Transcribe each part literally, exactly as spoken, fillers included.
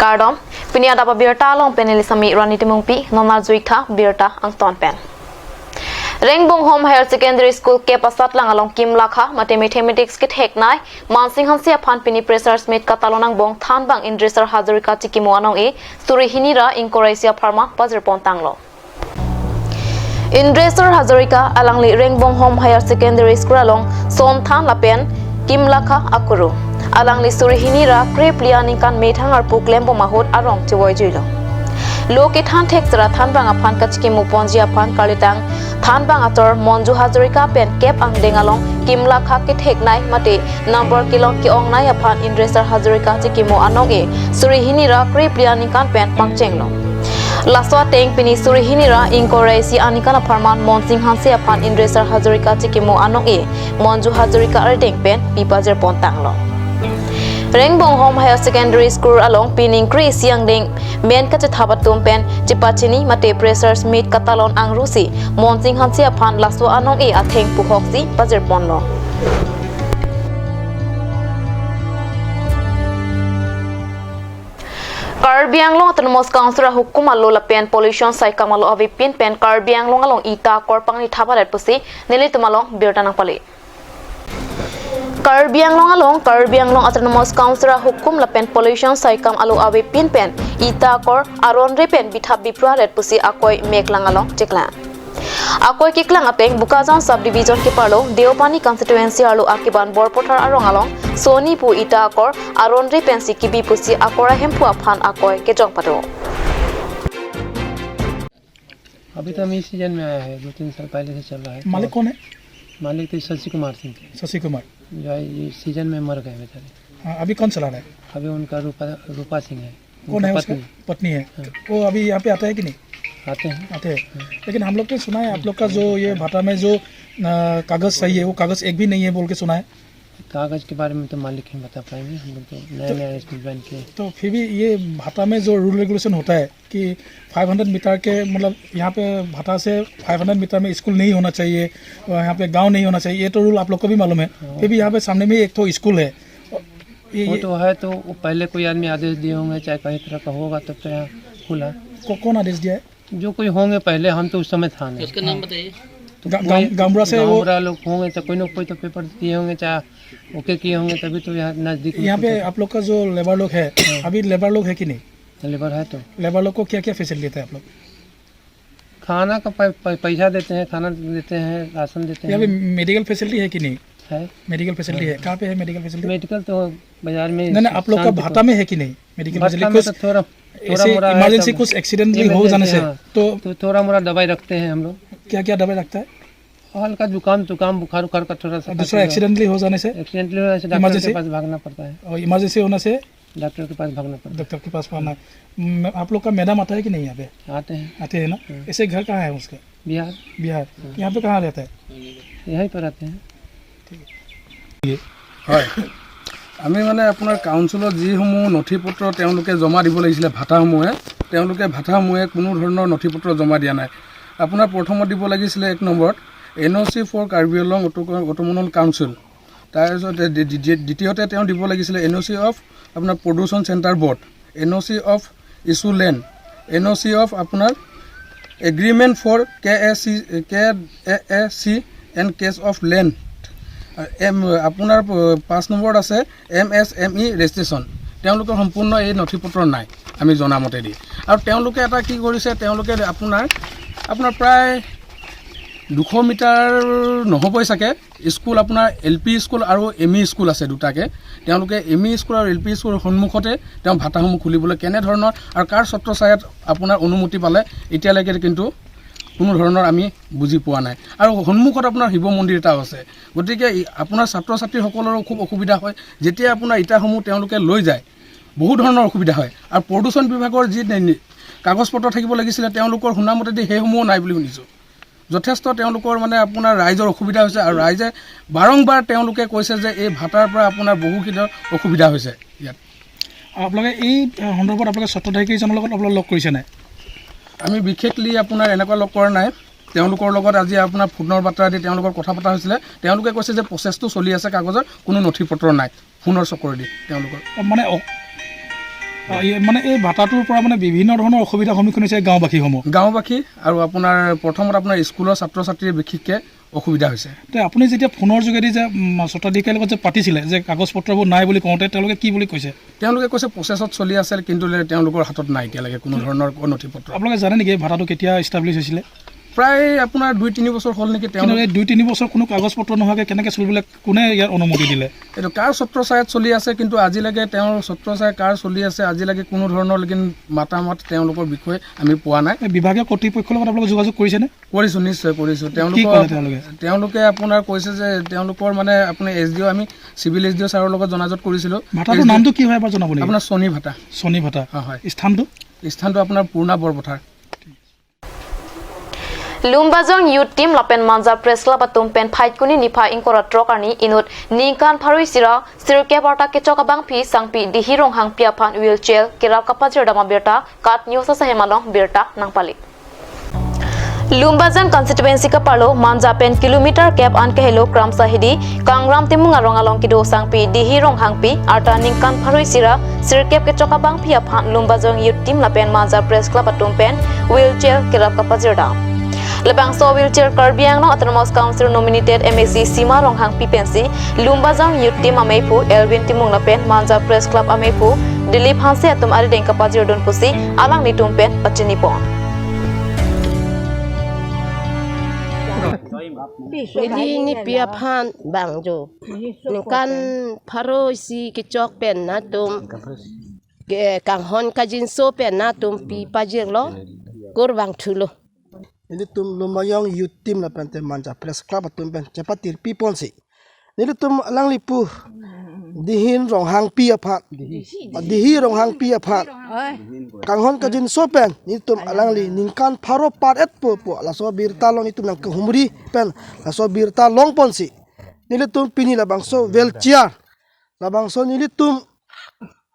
Kardom, pini adap abirta along pen neli Sami Rani Timungpi, non arjuik tha birta angton pen. Rengbonghom Higher Secondary School kep asatlang along kimlakha mate mathematics ketheknei Mansing Hanse aphan pini freshers meet katalon angbong thanbang Indresar Hazarika chikimo anong-e suri hini ra ingkoi ra isi apharman pajirpon tanglo. Indresar Hazarika alangli Rengbonghom Higher Secondary School along somthan lapen kimlakha akuru. Alangli suri hini ra krephli aningkan methang arpu klembom ahut arong chevoijuilo. Lo kethan thek sera thanbang aphan kachikimo ponji aphan karlitang thanbang ator Monju Hazarika pen kep angdeng along kimlakha ketheknei mate number kelong ke-ongnei aphan Indresar Hazarika chikimo anong-e suri hini ra krephli aningkan pen pangchenglo. Laso ateng pini suri hini ra ingkoi ra isi aningkan apharman Mansing Hanse aphan Indresar Hazarika chikimo anong-e Monju Hazarika ardeng pen pi pajirpon tanglo. Rengbonghom Higher Secondary School along pining kre-isi angdeng men kachethap atum pen chepachini mate freshers meet katalon angrusi Mansing Hanse aphan laso anong-e atheng puhoksi pajirponlo. Karbi Anglong Autonomous Council ahukum alo lapen pollution saikam alo avepin pen Karbi Anglong along ita akor pangni thap aret pusi nelitum along birta nangpale. Karbi Anglong along Karbi Anglong Autonomous Council ahukum lapen pollution saikam alo avepin pen ita akor aron re pen bithap bipru aret pusi akoi meklang along cheklang. Akoi keklang ateng Bokajan Subdivision keparlo Deopani Constituency arlo akeban Borpothar arong along soni pu ita akor aron re pensi kebi pusi akor ahemphu aphan akoi kejong pado. अभी तो हम इस सीजन में आया है, दो तीन साल पहले से चल रहा है। मालिक कौन है? मालिक तो शशि कुमार सिंह थे, शशि कुमार। जो है, ये सीजन में मर गए बेचारे। हाँ, अभी कौन चला रहा है? अभी उनका रूपा, रूपा सिंह है। कौन है उनका उसका? पत्नी। पत्नी है। हाँ। वो अभी यहाँ पे आता है कि नहीं? आते हैं। आते हैं। हाँ। लेकिन हम लोग तो सुना है आप लोग का जो ये भाटा में जो, अ, कागज सही है, वो कागज एक भी नहीं है बोल के सुना है। कागज के बारे में तो मालिक ही बता पाएंगे, हम लोग तो नया तो, नया स्कूल ज्वाइन किए। तो फिर भी ये भाटा में जो रूल रेगुलेशन होता है कि फ़ाइव हंड्रेड मीटर के, मतलब, यहाँ पे भाटा से फ़ाइव हंड्रेड मीटर में स्कूल नहीं होना चाहिए और यहाँ पे गांव नहीं होना चाहिए, ये तो रूल आप लोग को भी मालूम है। हाँ। फिर भी यहाँ पे सामने में एक ठो स्कूल है। ये, वो ये तो है, तो वो पहले कोई आदमी आदेश दिए होंगे, चाहे कहीं तरह का होगा, तब तो यहाँ खुला। को-, कौन आदेश दिया है? जो कोई होंगे पहले, हम तो उस समय था नहीं। उसका नाम बताइए। तो गा-, कोई गांव, गांव बुढ़ा से वो गांव बुढ़ा लोग होंगे, तो कोई ना कोई तो पेपर दिए होंगे, चाहे ओके किए होंगे, तभी तो यहाँ नजदीक में यहाँ कुछ पे है। आप लोग का जो लेबर लोग है, हाँ। अभी लेबर लोग है कि नहीं? लेबर है तो। लेबर लोग को क्या-क्या फैसिलिटी देते हैं आप लोग? खाना का पै-, पै-, पैसा देते हैं, खाना देते हैं, राशन देते हैं। यहाँ पे मेडिकल फैसिलिटी है कि नहीं? है। मेडिकल फैसिलिटी है। हाँ। कहाँ पे है मेडिकल फैसिलिटी? मेडिकल तो बाजार में नहीं, नहीं, आप लोग का शांति भाटा में है कि नहीं मेडिकल फैसिलिटी? भाटा में कुछ तो थोड़ा, थोड़ा ऐसे मोड़ा है इमरजेंसी सब। कुछ एक्सीडेंटली हो जाने इमरजेंसी, से हाँ। तो तो थोड़ा मोड़ा दवाई रखते हैं हम लोग। क्या-क्या दवाई रखता है? हल्का जुकाम, जुकाम, बुखार, उखार का थोड़ा सा और दूसरा खांसी का। एक्सीडेंटली हो जाने से? एक्सीडेंटली होने से डॉक्टर इमरजेंसी? के पास भागना पड़ता है। और इमरजेंसी होने से? डॉक्टर के पास भागना पड़ता है। डॉक्टर के पास भागना। म-, आप लोग का मैडम आता है कि नहीं यहाँ पे? आते हैं। आते हैं ना? हाँ। ऐसे घर कहाँ है उसका? बिहार। बिहार। हाँ। यहाँ पे कहाँ रहता है? यहीं पर रहते हैं। ठीक है। হয়। আমি মানে আপোনাৰ কাউন্সিলত যিসমূহ নথি পত্ৰ তেওঁলোকে জমা দিব লাগিছিলে, ভাটাসমূহে, তেওঁলোকে ভাটাসমূহে কোনো ধৰণৰ নথি পত্ৰ জমা দিয়া নাই। আপোনাৰ প্ৰথমত দিব লাগিছিলে এক নম্বৰত N O' C for Karbi Anglong auto-, autonomous council, তাৰপিছত দ্বি-, দ্বি-, দ্বিতীয়তে তেওঁ দিব লাগিছিলে এন অ' চি অফ আপোনাৰ production centre board, N O' C of issue land, N O' C of আপোনাৰ agreement for K A C, K A A C and case of land, um, আপোনাৰ প-, পাঁচ নম্বৰত আছে M S M E registration. তেওঁলোকৰ সম্পূৰ্ণ এই নথি পত্ৰ নাই আমি জনা মতেদি। আৰু তেওঁলোকে এটা কি কৰিছে, তেওঁলোকে আপোনাৰ, আপোনাৰ প্ৰায় দুশ মিটাৰ নহ'বই চাগে, স্কুল আপোনাৰ এল পি স্কুল আৰু এম ই স্কুল আছে দুটাকে। তেওঁলোকে এম ই স্কুল আৰু এল পি স্কুলৰ সন্মুখতে তেওঁ ভাটাসমূহ খুলিবলৈ কেনেধৰণৰ আৰু কাৰ ছত্ৰছায়াত আপোনাৰ অনুমতি পালে, এতিয়ালৈকে কিন্তু কোনো ধৰণৰ আমি বুজি পোৱা নাই। আৰু সন্মুখত আপোনাৰ শিৱ মন্দিৰ এটাও আছে। গতিকে ই-, আপোনাৰ ছাত্ৰ ছাত্ৰীসকলৰো খুব অসুবিধা হয়। যেতিয়া আপোনাৰ ইটাসমূহ তেওঁলোকে লৈ যায়, বহুত ধৰণৰ অসুবিধা হয়। আৰু প্ৰদূষণ বিভাগৰ যি নে-, নে-, কাগজ পত্ৰ থাকিব লাগিছিলে, তেওঁলোকৰ শুনা মতেদি সেইসমূহো নাই বুলি শুনিছোঁ। যথেষ্ট তেওঁলোকৰ মানে আপোনাৰ ৰাইজৰ অসুবিধা হৈছে আৰু ৰাইজে বাৰংবাৰ তেওঁলোকে কৈছে যে এই ভাটাৰ পৰা আপোনাৰ বহুখিনিৰ অসুবিধা হৈছে ইয়াত। আপোনালোকে এই সন্দৰ্ভত আপোনালোকে স্বত্বাধিকাৰীজনৰ লগত আপোনালোকে লগ কৰিছে নাই? আমি বিশেষলি আপোনাৰ এনেকুৱা লগ কৰা নাই। তেওঁলোকৰ লগত আজি আপোনাৰ ফোনৰ বাৰ্তা দি তেওঁলোকৰ কথা পতা হৈছিলে। তেওঁলোকে কৈছে যে প্ৰচেছটো চলি আছে, কাগজৰ কোনো নথি পত্ৰ নাই। ফোনৰ চক্কৰেদি তেওঁলোকৰ। মানে অ- আ, এই, মানে, এই ভাটাটোৰ পৰা, মানে, বিভিন্ন ধৰণৰ অসুবিধাৰ সন্মুখীন হৈছে গাঁওবাসীসমূহ। গাঁওবাসী আৰু আপোনাৰ প্ৰথমত আপোনাৰ স্কুলৰ ছাত্ৰ ছাত্ৰীৰ বিশেষকৈ অসুবিধা হৈছে। তে আপুনি যেতিয়া ফোনৰ যোগেদি যে, উম, স্বত্বাধিকাৰীৰ লগত যে পাতিছিলে, যে কাগজ পত্ৰবোৰ নাই বুলি কওঁতে তেওঁলোকে কি বুলি কৈছে? তেওঁলোকে কৈছে প্ৰচেছত চলি আছে, কিন্তু তেওঁলোকৰ হাতত নাই এতিয়ালৈকে কোনো ধৰণৰ নথি পত্ৰ। আপোনালোকে জানে নেকি এই ভাটাটো কেতিয়া এষ্টাব্লিছ হৈছিলে? প্ৰায় আপোনাৰ দুই তিনি বছৰ হ'ল নেকি তেওঁ। কিন্তু এই দুই তিনি বছৰ কোনো কাগজ পত্ৰ নোহোৱাকৈ কেনেকৈ চলিবলৈ, কোনে ইয়াৰ অনুমতি দিলে? এইটো কাৰ ছত্ৰছায়াত চলি আছে, কিন্তু আজিলৈকে তেওঁৰ ছত্ৰছায়া কাৰ চলি আছে, আজিলৈকে কোনো ধৰণৰ লেকিন মাতামাত তেওঁলোকৰ বিষয়ে আমি পোৱা নাই। এই বিভাগীয় কৰ্তৃপক্ষৰ লগত আপোনালোকে যোগাযোগ কৰিছেনে? কৰিছোঁ, নিশ্চয় কৰিছোঁ। কি তেওঁলোকৰ ক'লে তেওঁলোকে? তেওঁলোকে আপোনাৰ কৈছে যে তেওঁলোকৰ, মানে, আপোনাৰ এছ ডি অ', আমি চিভিল এছ ডি অ' ছাৰৰ লগত জনাজত কৰিছিলোঁ। ভাটাটোৰ এছ ডি অ' নামটো কি হয় এবাৰ জনাব নেকি? আপোনাৰ চনি ভাটা। চনি ভাটা। হয়, হয়। স্থানটো? স্থানটো আপোনাৰ পুৰণা Borpathar. Lumbajong Youth Team lapen Manja Press Club atum pen Phaikuni niphai ingkoi ra throk arni inut ningkan pharo isi ra sirkep arta kechok abangpi sangpi Dihi Ronghangpi aphan wheelchair kerap kapajirdam abirta KAT News asahem along birta nangpali. Lumbajong constituency kaparlo Manja pen kilometer kep an kehelo Kramsa Hidi Kangram Timung arong along kedo sangpi Dihi Ronghangpi arta ningkan pharo isi ra sirkep kechok abangpi aphan Lumbajong Youth Team lapen Manja Press Club atum pen wheelchair kerap kapajirdam. Labangso wheelchair Karbi Anglong Autonomous Council nominated M A C Sima Ronghangpi pensi Lumbajong Youth Team ameiphu Elwin Timung lapen Manja Press Club ameiphu Dilip Hanse atum arideng kapajirdun pusi alanglitum pen pachinipon. Neli nipi aphan bang jo. Ningkan pharo isi kechok pen nangtum ke kanghon kajinso pen nangtum pi pajirlo, kurvangthulo. Nelitum Lumbajong Youth Team lapen te Manja Press Club atum pen chepatir piponsi nelitum alangli pu Dihi Ronghangpi aphan, Dihi Ronghangpi aphan kanghon kajinso pen nelitum alangli ningkan pharo par-et po pu laso birta along nelitum nangkehumri pen laso birta longponsi nelitum pini labangso wheelchair, labangso nelitum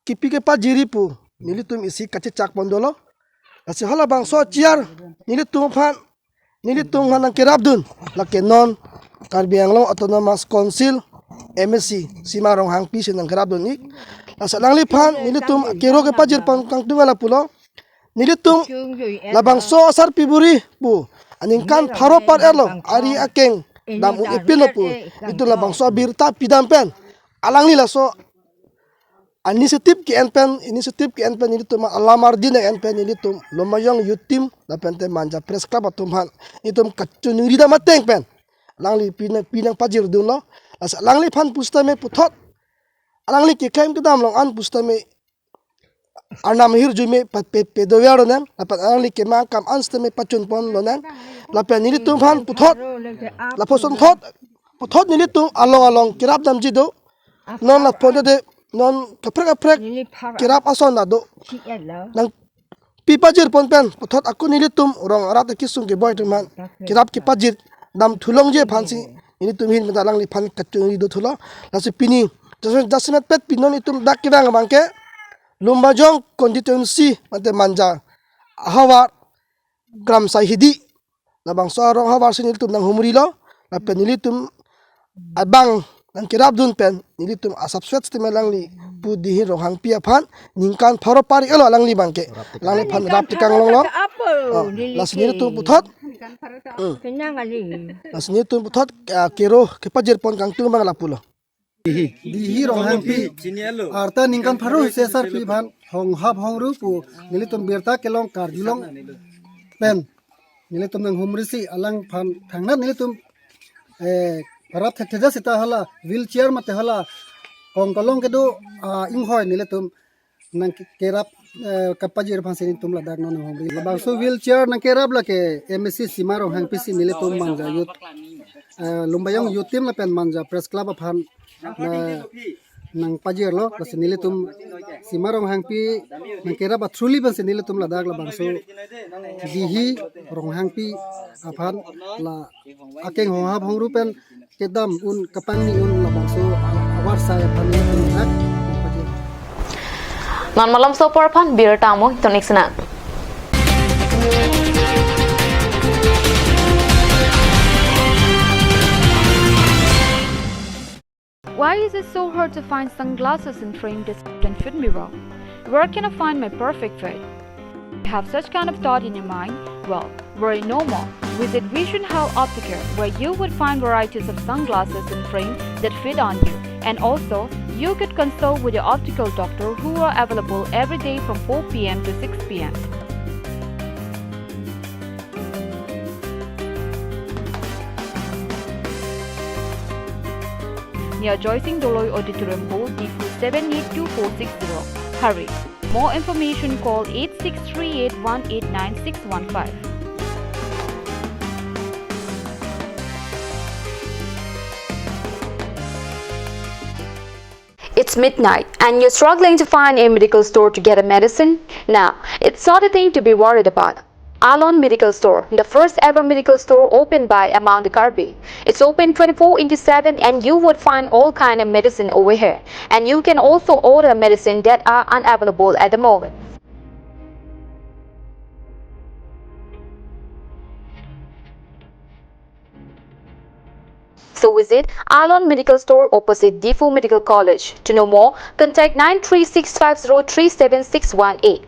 kipi kepajiri pu nelitum isi kachechak pon dolo. Lasi halabangso chair nelitum aphan, nelitum aphan nangkerapdun, lake non Karbi Anglong Autonomous Council M A C Sima Ronghangpi si nangkerapdun ik. Lasi alangliphan nelitum kero kepajir pon kangtung ala pulo. Nelitum labangso asarpi buri pu aningkan pharo par-etlo, ari akeng dam un-e pinlo pu nelitum labangso abirta pidam pen alangli laso initiative ke-en pen, initiative ke-en pen nelitum alam ardi nang-en pen nelitum Lumbajong Youth Team lapen te Manja Press Club atum aphan nelitum kachiningri dam ateng pen alangli pi nang, pi nangpajirdunlo. Lasi alangliphan pusitame puthot alangli keklem kedam along an pusitame arnam ahirjume pa-, pe-, pedover lonang, lapen alangli kemang akam an sitame pachun pon lonang, lapen nelitum aphan puthot, lapuson thot, puthot nelitum along along kerap damji do, non lapuson de, non kaprek kaprek kerap ason ta do. Nangpi pajir pon pen, puthot ako nelitum rong arat akesung keboi atum aphan kerap kepajir damthu longji aphansi nelitum ahin pen ta alangliphan kachiningri dothulo. Lasi pini jasemet, jasemet pet pini non itum dak kevang abangke Lumbajong constituency mate Manja ahavar Kramsa Hidi labangso arong ahavar si nelitum nanghumrilo, lapen nelitum abang nangkerapdun pen nelitum asapswet sitame alangli pu Dihi Ronghangpi aphan ningkan pharo par-etlo alangli abangke, alangliphan rap tekang longlo. Oh, lasi nelitum puthot, hmm, lasi nelitum puthot, ah, kero kepajir pon kangtung abang lapulo. Dihi Ronghangpi arta ningkan pharo isi asarpi aphan honghap hongru pu nelitum birta kelong karjulong pen nelitum nanghumrisi alangphan thangnat nelitum, eh, parap thektheja seta hala wheelchair mate hala kong kolong kedo, ah, inghoi nelitum nangkerap, eh, kapajir aphansi nelitum ladak non nanghumri. Labangso wheelchair nangkerap lake M A C Sima Ronghangpi si nelitum Manja Youth, eh, Lumbajong Youth Team lapen Manja Press Club aphan, eh, nangpajirlo, lasi nelitum Sima Ronghangpi nangkerap a-through-li pensi nelitum ladak labangso Dihi Ronghangpi aphan la akeng honghap hongru pen kedam un kapangni un labangso awar sai aphan nelitum ladak nangpajir. Non malomso apor aphan birta mo tonik sena. Why is it so hard to find sunglasses in frame, distance, and fit mirror? Where can I find my perfect fit? You have such kind of thought in your mind? Well, worry no more. Visit Vision Health Optical, where you would find varieties of sunglasses and frame that fit on you. And also, you could consult with your optical doctor, who are available every day from four p m to six p m. Near Joysing Doloi Auditorium Hall, Diphu seven eight two four six zero. Hurry! More information, call eight six three eight one eight nine six one five. It's midnight and you're struggling to find a medical store to get a medicine? Now, it's not a thing to be worried about. Alon Medical Store, the first ever medical store opened by Amang the Karbi. It's open twenty-four into seven and you would find all kind of medicine over here. And you can also order medicine that are unavailable at the moment. So visit Alon Medical Store opposite Diphu Medical College. To know more, contact nine three six five zero three seven six one eight.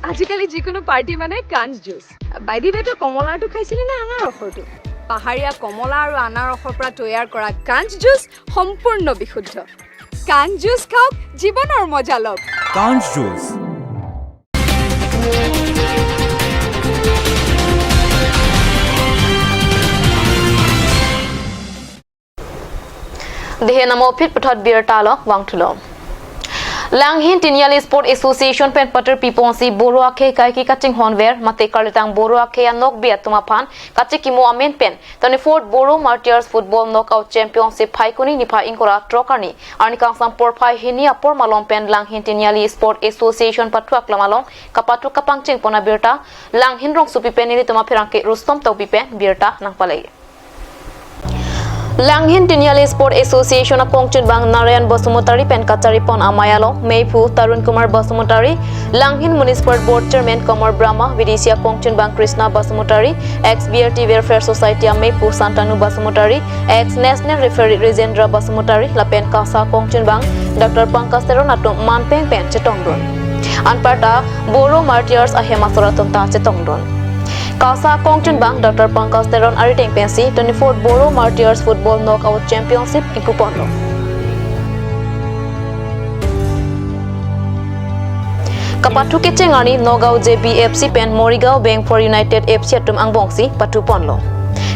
আজিকালি যিকোনো পাৰ্টি মানে কাঞ্চ juice. By the ৱে, তই কমলাটো খাইছিলি নে আনাৰসৰটো? পাহাৰীয়া কমলা আৰু আনাৰসৰ পৰা তৈয়াৰ কৰা কাঞ্চ জুচ সম্পূৰ্ণ বিশুদ্ধ। কাঞ্চ জুচ খাওক, জীৱনৰ মজা লওক। কাঞ্চ juice. Dehe namo phit puthot birta along vangthulo. Langhin Tiniali Sport Association pen patir piponsi Boro akhei kaike kachinghonver mate karlitang Boro akhei anokbe atum aphan kachikimo amen pen twenty-fourth Boro Martyrs Football Knockout Championship Phaikuni niphai ingkoi ra throk arni, arni kangsam porphai hini apor malom pen Langhin Tiniali Sport Association pathu aklam along kapathu kapangcheng pon abirta Langhin rongsopi pen nelitum apherangke Rustom Tokbi pen birta nangpale. Langhin Tiniali Sport Association akongchunbang Narayan Basumatary pen kachari pon amei along meiphu Tarun Kumar Basumatary, Langhin Municipal Board Chairman Komor Brahma, V D C akongchunbang Krishna Basumatary, ex B R T Welfare Society ameiphu Santanu Basumatary, ex National Referee Rajendra Basumatary, lapen KASA akongchunbang Doctor Pankaj Teron atum manpeng pen chetongdun. Anparta Boro Martyrs ahem asor atum ta chetongdun. KASA akongchunbang Doctor Pankaj Teron arideng pensi twenty-fourth Boro Martyrs Football Knockout Championship ingpuponlo. Kapathu kecheng arni Nagaon J B F C pen Morigaon Bengphor United F C atum angbongsi pathuponlo.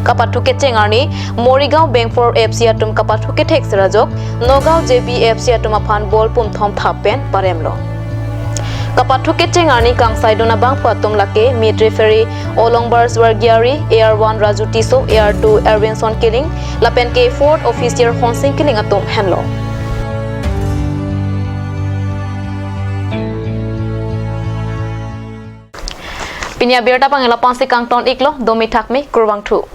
Kapathu kecheng arni Morigaon Bengphor F C atum kapathu kethek sirajok Nagaon J B F C atum aphan ball pumthom thap pen paremlo. Kapathu kecheng arni kangsaidun abangphu atum lake meet referee Olongbars Wargiari, A R one Raju Tisso, A R two Erwinson Killing, lapen ke fourth official Honsing Killing atum henlo. Pini abirta abang la-ansi kangton iklo, domi thakmi, kurvangthu.